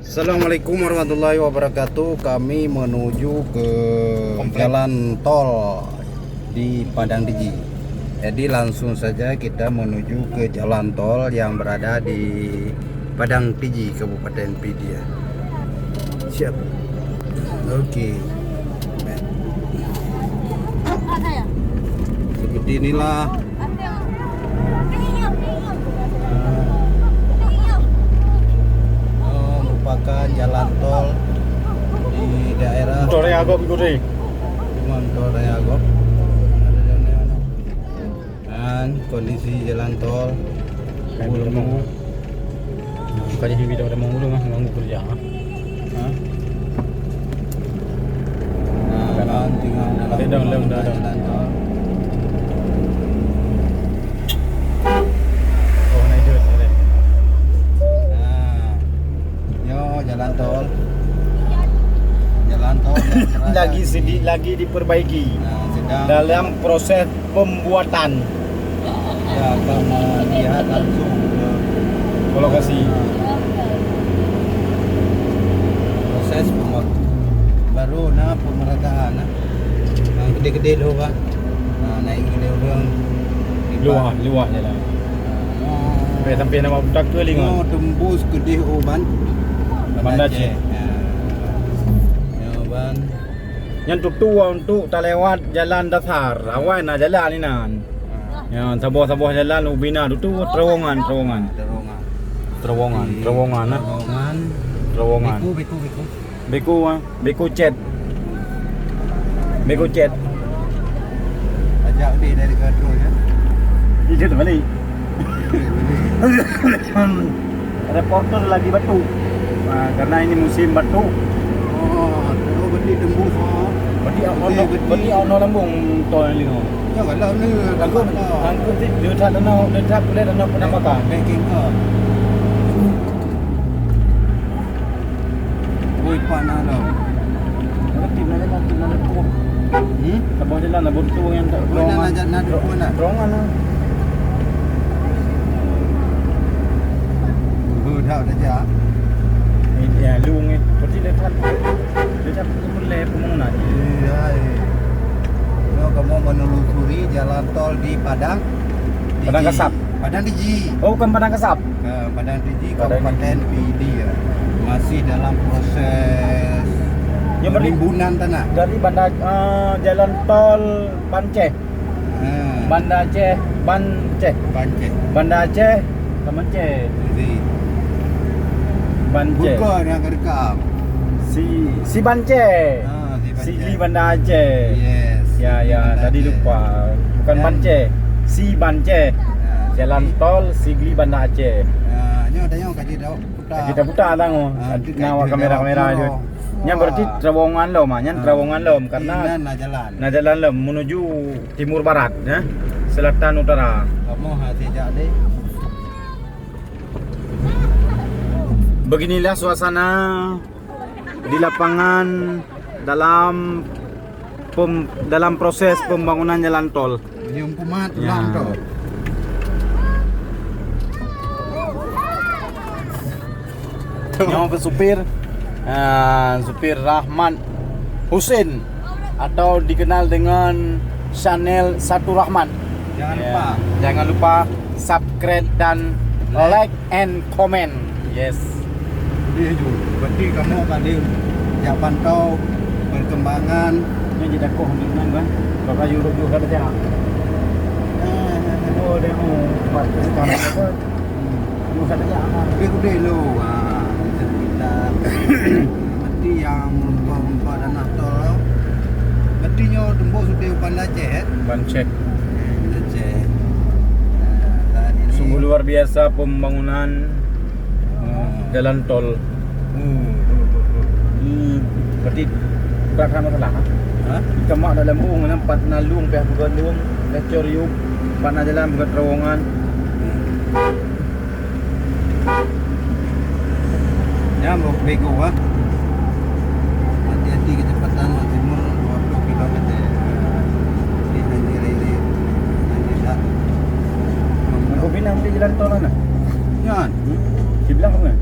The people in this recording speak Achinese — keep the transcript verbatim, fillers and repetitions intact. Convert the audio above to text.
Assalamualaikum warahmatullahi wabarakatuh. Kami menuju ke Komplek. Jalan tol di Padang Tiji. Jadi langsung saja kita menuju ke jalan tol yang berada di Padang Tiji, Kabupaten Pidie. Siap. Oke. Seperti inilah. Oh, merupakan jalan tol di daerah Motor Raya Gob, ikuti. Motor Raya Gob. Dan kondisi jalan tol. Bukan di sini dah ada mau dulu, mah, ganggu kerja, mah. Hah? Nah, kan tinggal dalam. Dah, dah, dah, dah. Jalan tol. Oh, naik terus, naik. Nah, nyoe jalan tol. Jalan tol yang berada lagi di sedi-, lagi diperbaiki. Nah, sedang dalam proses pembuatan. Ya, akan melihat langsung ke lokasi. Proses pembuat-, baru na pemerataan, nah. Nah, gede-gede dulu, Pak. Nah, naik gede dulu. Luah, luah jalan. Oh. Sampai, sampai nama buta ke lima. Oh, tembus gede, oh, Ban. Banda Aceh. Ya. Ya, Ban. Nyan tutoe untuk talewat jalan dasar. Awai na jalan inan. Ha. Nyan saboh-saboh jalan ubina tutoe terowongan, terowongan. Terowongan. Terowongan, terowongan, nah. Terowongan. Terowongan. Beku, beku, beku. Beku, ah. Beku cet. Beku cet. Ajak deh dari Gadro, ya. Ijat balik. Reporter lagi batuk. Ah, karena ini musim batuk. Oh, oh, berarti tembus, oh. Berarti, berarti, berarti awak lambung tol ni, oh. Ya, kalau ni, angkut, angkut sih, dia tak tahu, dia tak boleh tahu pernah makan. Backing, oh. Oi, panas dah. Nanti, nanti, nanti, nanti, oh. Hmm? Saboh jalan lah, buntu yang tak. Oh, terowongan. Nak, nak, nak, nak. Terowongan lah. Bedak dah jak. Ini dia, lu ni. Berarti dia tak, dia tak boleh pembangunan. Iya, iya. Nyoe kamoe menelusuri jalan tol di Padang Tiji. Padang Kasap. Padang Tiji. Oh, bukan Padang Kasap. Ke Padang Tiji, Padang Kabupaten Tiji. Pidie. Masih dalam proses. Ya, berarti penimbunan tanah. Dari Banda, eh, jalan tol Banceh. Ha. Banda Aceh, Banceh. Banceh. Banda Aceh, Banceh. Jadi. Banceh. Bukan yang kerekam. Si, si Banceh. Ha, si Banceh. Sigli Banda Aceh. Yes, ya, Sigli ya, Banda Aceh. Tadi lupa. Bukan Banceh. Si Banceh. Ha, jalan tol Sigli Banda Aceh. Ha, nyoe dah nyoe kaji dah. Kita putar lah, oh. Ah, nak awak kamera-kamera je. Nyan berarti terowongan lom, ah. Nyan terowongan lom karena na jalan. Na jalan lom menuju timur barat, ya. Selatan utara. Kamu hati jak deh. Beginilah suasana di lapangan dalam pem-, dalam proses pembangunan jalan tol. Nyium kumat, ya, pulang tu. Nyoe supir, ah, supir Rahmat Husin atau dikenal dengan channel Satu Rahmat. Jangan lupa. Ya, jangan lupa subscribe dan like and comment. Yes. Boleh ju. Berarti kamu kali jak pantau perkembangan. Nyoe jidakoh ngon nyan kan. Bak kayu rot jih ka tajak. Oh, dia mau buat sekarang apa? Mau ka tajak apa? Dia udah lo. Ah, cerita. Berarti yang mumpah-mumpah dan tol. Berarti nyoe tembus sudah Banda Aceh, eh? Banda Aceh. Banda Aceh. Nah, saat ini sungguh luar biasa pembangunan, eh, jalan tol. Hmm. Hmm. Berarti bukan hal masalah, ha? Ha? Cuma dalam bung, nampak na lung, payah buka lung, payah cor yub, pat na jalan, buka terowongan. Nyan bego, ah. Hati-hati kecepatan maksimal dua puluh kilometer. Di Hanjir Hilir, Hanjir Dak. Mangkok Pinang di jalan tol mana? Nyan. Hmm? Di belah mana?